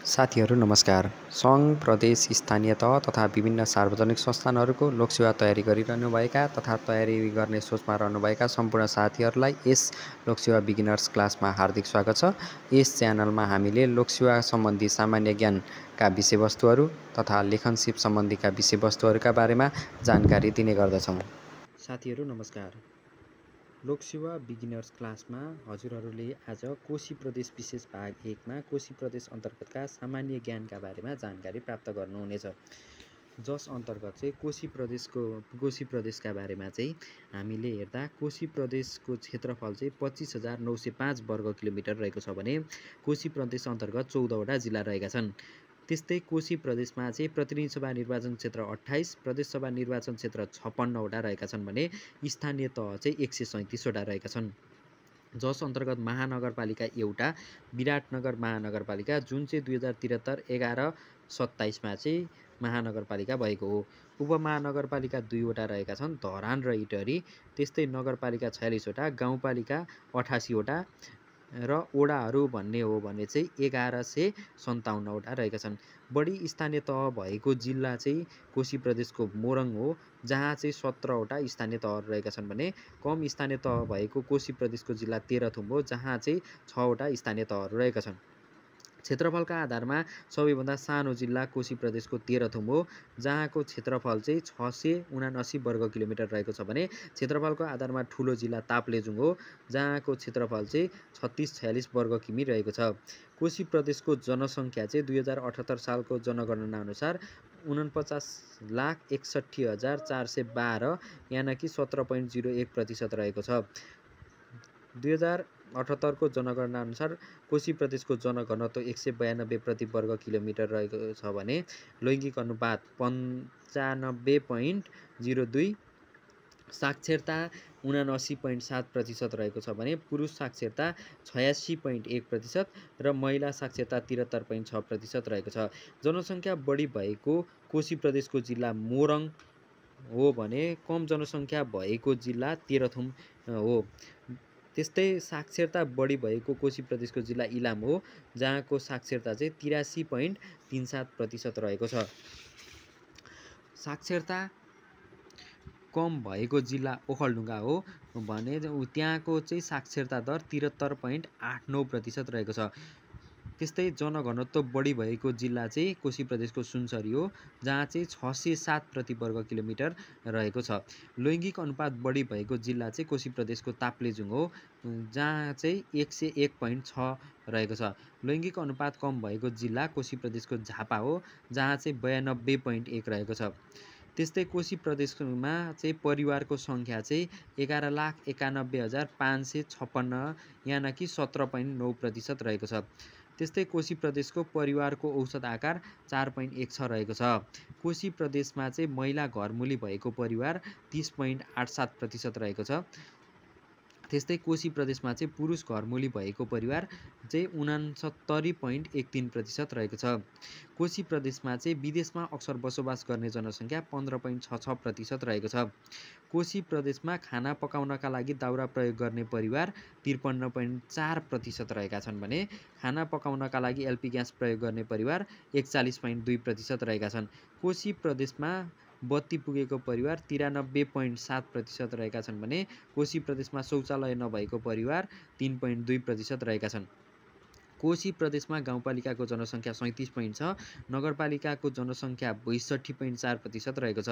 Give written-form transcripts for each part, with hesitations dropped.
साथीहरू नमस्कार। सङ्घ, प्रदेश, स्थानीय तह तथा विभिन्न सार्वजनिक संस्थानहरूको लोकसेवा तयारी गरिरहनुभएका तथा तयारी गर्ने सोचमा रहनुभएका सम्पूर्ण साथीहरूलाई यस लोकसेवा बिगिनर्स क्लासमा हार्दिक स्वागत छ। यस च्यानलमा हामीले लोकसेवा सम्बन्धी सामान्य ज्ञानका विषयवस्तुहरू तथा लेखनसिप सम्बन्धीका विषयवस्तुहरूका बारेमा जानकारी दिने गर्दछौँ। साथीहरू नमस्कार। लोकसेवा बिगिनर्स क्लासमा हजुरहरूले आज कोशी प्रदेश विशेष भाग 1 मा कोशी प्रदेश अन्तर्गतका सामान्य ज्ञानका बारेमा जानकारी प्राप्त गर्नुहुनेछ। जस अन्तर्गत चाहिँ कोशी प्रदेशका बारेमा चाहिँ हामीले हेर्दा कोशी प्रदेशको क्षेत्रफल चाहिँ 25,905 वर्ग किलोमिटर रहेको छ भने कोशी प्रदेश अन्तर्गत 14 वटा जिल्ला रहेका छन्। त्यस्तै कोशी प्रदेशमा चाहिँ प्रतिनिधि सभा निर्वाचन क्षेत्र 28, प्रदेश सभा निर्वाचन क्षेत्र 56 वटा रहेका छन् भने स्थानीय तह चाहिँ 137 वटा रहेका छन्। जस अन्तर्गत महानगरपालिका एउटा विराटनगर महानगरपालिका जुन चाहिँ 2073 11/27 मा चाहिँ महानगरपालिका भएको हो। उपमहानगरपालिका 2 वटा रहेका छन्, धरान र इटहरी। त्यस्तै नगरपालिका 46 वटा, गाउँपालिका 88 वटा र ओडाहरू भन्ने हो भने चाहिँ 1157 वटा रहेका छन्। बढी स्थानीय तह भएको जिल्ला चाहिँ कोशी प्रदेशको मोरङ हो, जहाँ चाहिँ 17 वटा स्थानीय तहहरू रहेका छन् भने कम स्थानीय तह भएको कोशी प्रदेशको जिल्ला तेह्रथुम हो, जहाँ चाहिँ 6 वटा स्थानीय तहहरू रहेका छन्। क्षेत्रफलका आधारमा सबैभन्दा सानो जिल्ला कोशी प्रदेशको तेह्रथुम हो, जहाँको क्षेत्रफल चाहिँ 679 वर्ग किलोमिटर रहेको छ भने क्षेत्रफलको आधारमा ठुलो जिल्ला ताप्लेजुङ हो, जहाँको क्षेत्रफल चाहिँ 3646 वर्ग किमी रहेको छ। कोशी प्रदेशको जनसङ्ख्या चाहिँ 2078 सालको जनगणना अनुसार 49,61,412 यानि कि 17.01% रहेको छ। 2078 को जनगणना अनुसार कोशी प्रदेशको जनघनत्व 192 प्रति वर्ग किलोमिटर रहेको छ भने लैङ्गिक अनुपात 95.02, साक्षरता 79.7% रहेको छ भने पुरुष साक्षरता 86.1% र महिला साक्षरता 73.6% रहेको छ। जनसङ्ख्या बढी भएको कोशी प्रदेशको जिल्ला मोरङ हो भने कम जनसङ्ख्या भएको जिल्ला तेह्रथुम हो। त्यस्तै साक्षरता बढी भएको कोशी प्रदेशको जिल्ला इलाम हो, जहाँको साक्षरता चाहिँ 83.37% रहेको छ। साक्षरता कम भएको जिल्ला ओखलढुङ्गा हो भने त्यहाँको चाहिँ साक्षरता दर 73.89% रहेको छ। त्यस्तै जनघनत्व बढी भएको जिल्ला चाहिँ कोशी प्रदेशको सुनसरी हो, जहाँ चाहिँ 607 प्रति वर्ग किलोमिटर रहेको छ। लैङ्गिक अनुपात बढी भएको जिल्ला चाहिँ कोशी प्रदेशको ताप्लेजुङ हो, जहाँ चाहिँ 101.6 रहेको छ। लैङ्गिक अनुपात कम भएको जिल्ला कोशी प्रदेशको झापा हो, जहाँ चाहिँ 92.1 रहेको छ। त्यस्तै कोशी प्रदेशमा चाहिँ परिवारको सङ्ख्या चाहिँ 11,91,556 यानि कि 17.9% रहेको छ। त्यस्तै कोशी प्रदेशको परिवारको औसत आकार 4.1 रहेको छ। कोशी प्रदेशमा चाहिँ महिला घरमुली भएको परिवार 30.87% रहेको छ। त्यस्तै कोशी प्रदेशमा चाहिँ पुरुष घरमुली भएको परिवार चाहिँ 69.13% रहेको छ। कोशी प्रदेशमा चाहिँ विदेशमा अक्सर बसोबास गर्ने जनसङ्ख्या 15.66% रहेको छ। कोशी प्रदेशमा खाना पकाउनका लागि दाउरा प्रयोग गर्ने परिवार 53.4% रहेका छन् भने खाना पकाउनका लागि एलपी ग्यास प्रयोग गर्ने परिवार 41.2% रहेका छन्। कोशी प्रदेशमा बत्ती पुगेको परिवार 93.7% रहेका छन् भने कोशी प्रदेशमा शौचालय नभएको परिवार 3.2% रहेका छन्। कोशी प्रदेशमा गाउँपालिकाको जनसङ्ख्या 37.6, नगरपालिकाको जनसङ्ख्या 62.4% रहेको छ।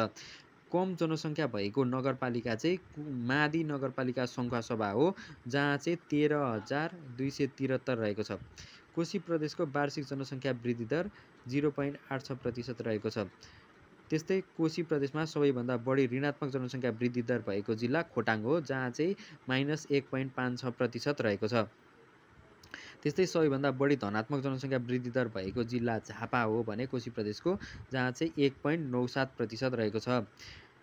कम जनसङ्ख्या भएको नगरपालिका चाहिँ मादी नगरपालिका सङ्खुवासभा हो, जहाँ चाहिँ 13,273 रहेको छ। कोशी प्रदेशको वार्षिक जनसङ्ख्या वृद्धि दर 0.86% रहेको छ। त्यस्तै कोशी प्रदेशमा सबैभन्दा बढी ऋणात्मक जनसङ्ख्या वृद्धि दर भएको जिल्ला खोटाङ हो, जहाँ चाहिँ -1.56% रहेको छ। त्यस्तै सबैभन्दा बढी धनात्मक जनसङ्ख्या वृद्धि दर भएको जिल्ला झापा हो भने कोशी प्रदेशको, जहाँ चाहिँ 1.97% रहेको छ।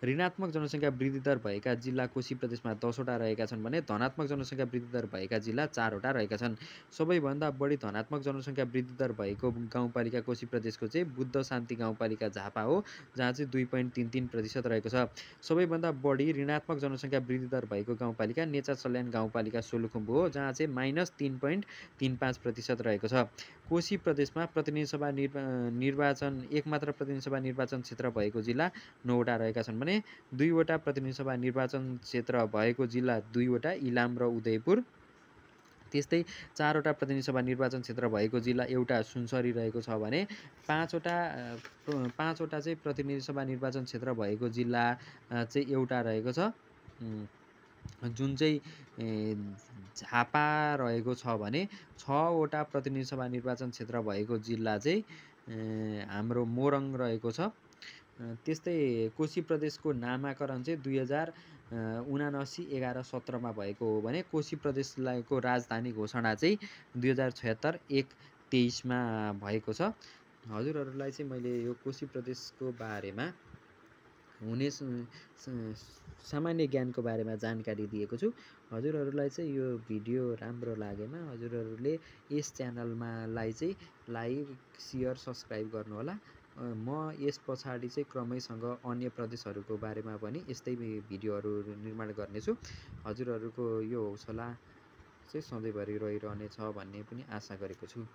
ऋणात्मक जनसङ्ख्या वृद्धि दर भएका जिल्ला कोशी प्रदेशमा 10 वटा रहेका छन् भने धनात्मक जनसङ्ख्या वृद्धि दर भएका जिल्ला 4 वटा रहेका छन्। सबैभन्दा बढी धनात्मक जनसङ्ख्या वृद्धि दर भएको गाउँपालिका कोशी प्रदेशको चाहिँ बुद्ध शान्ति गाउँपालिका झापा हो, जहाँ चाहिँ 2.33% रहेको छ। सबैभन्दा बढी ऋणात्मक जनसङ्ख्या वृद्धि दर भएको गाउँपालिका नेचा सल्यान गाउँपालिका सोलुखुम्बु हो, जहाँ चाहिँ -3.35% रहेको छ। कोशी प्रदेशमा प्रतिनिधि सभा निर्वाचन एक मात्र प्रतिनिधि सभा निर्वाचन क्षेत्र भएको जिल्ला 9वटा रहेका छन् भने 2वटा प्रतिनिधि सभा निर्वाचन क्षेत्र भएको जिल्ला 2वटा इलाम र उदयपुर। त्यस्तै 4वटा प्रतिनिधि सभा निर्वाचन क्षेत्र भएको जिल्ला एउटा सुनसरी रहेको छ भने 5वटा चाहिँ प्रतिनिधि सभा निर्वाचन क्षेत्र भएको जिल्ला चाहिँ एउटा रहेको छ, जुन चाहिँ झापा रहेको छ भने 6वटा प्रतिनिधि सभा निर्वाचन क्षेत्र भएको जिल्ला चाहिँ हाम्रो मोरङ रहेको छ। त्यस्तै कोशी प्रदेशको नामाकरण चाहिँ 2079 11 17मा भएको हो भने कोशी प्रदेशको राजधानी घोषणा चाहिँ 2076 1 23मा भएको छ। हजुरहरूलाई चाहिँ मैले यो कोशी प्रदेशको बारेमा हुने सामान्य ज्ञानको बारेमा जानकारी दिएको छु। हजुरहरूलाई चाहिँ यो भिडियो राम्रो लागेमा हजुरहरूले यस च्यानलमालाई चाहिँ लाइक सेयर सब्सक्राइब गर्नुहोला। म यस पछाडि चाहिँ क्रमैसँग अन्य प्रदेशहरूको बारेमा पनि यस्तै भिडियोहरू निर्माण गर्नेछु। हजुरहरूको यो हौसला चाहिँ सधैँभरि रहिरहनेछ भन्ने पनि आशा गरेको छु।